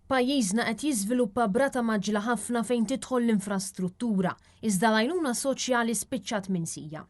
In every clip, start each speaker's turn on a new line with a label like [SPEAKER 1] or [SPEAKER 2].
[SPEAKER 1] Pajjiżna qed jiżviluppa b'rata mgħaġġla ħafna fejn tidħol l-infrastruttura, iżda l-għajnuna soċjali spiċċat minsija.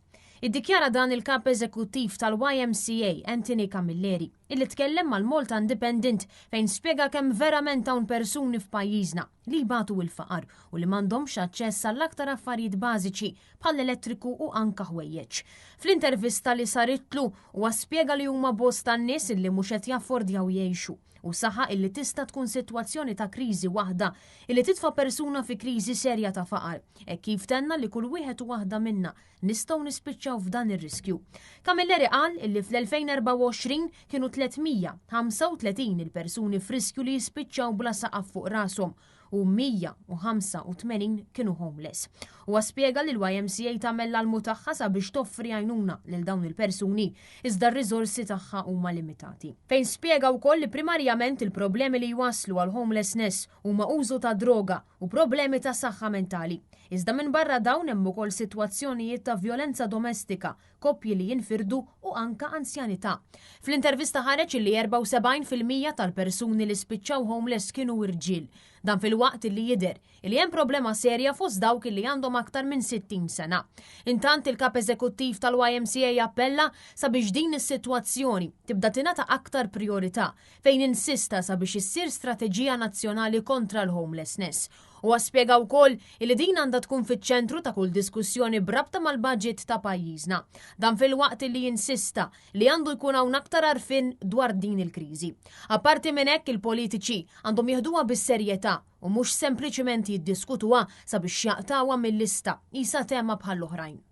[SPEAKER 1] Iddikjara dan il-Kap Eżekuttiv tal-YMCA, Anthony Camilleri, illi tkellem mal-Malta Independent fejn spjega kemm verament hawn persuni f'pajjiżna li jbatu l-faqar u li m'għandhomx aċċess għall-aktar affarijiet bażiċi bħall-elettriku u anka ħwejjeġ. Fl-intervista li saritlu huwa spjega li huma bosta n-nies illi mhux qed jaffordjaw jgħixu u saħaq illi tista' tkun sitwazzjoni ta' kriżi waħda illi titfa' persuna fi kriżi serja ta' faqar, hekk kif tenna li kull wieħed u waħda minna nistgħu nispiċċaw f'dan ir-riskju. Camilleri qal illi fl-2024 kienu 335 il-persuni f'riskju li jispiċċaw bla saqaf fuq rashom u 185 kienu homeless. Huwa spjega li l-YMCA tagħmel l-almu tagħha sabiex toffri għajnuna lil dawn il-persuni, iżda r-riżorsi tagħha huma limitati. Fejn spjega wkoll li primarjament il-problemi li jwasslu għal homelessness huma użu ta' droga u problemi ta' saħħa mentali. Iżda minbarra dawn hemm ukoll sitwazzjonijiet ta' vjolenza domestika, koppji li jinfirdu u anka anzjanità. Fl-intervista ħareġ illi 74% tal-persuni li spiċċaw homeless kienu irġiel. Dan filwaqt illi jidher illi hemm problema serja fost dawk illi għandhom aktar minn 60 sena. Intant il-kap eżekuttiv tal-YMCA appella sabiex din is-sitwazzjoni tibda tingħata aktar priorità fejn insista sabiex issir strateġija nazzjonali kontra l-homelessness. Huwa spjega wkoll li din għandha tkun fiċ-ċentru ta' kull diskussjoni b'rabta mal-budget ta' pajjiżna. Dan filwaqt li insista li għandu jkun hawn aktar għarfien dwar din il-kriżi. Apparti minn hekk il-politiċi għandhom jieħduha bis-serjetà u mhux sempliċiment jiddiskutuha sabiex jaqtgħuha mil-lista qisha tema bħall-oħrajn.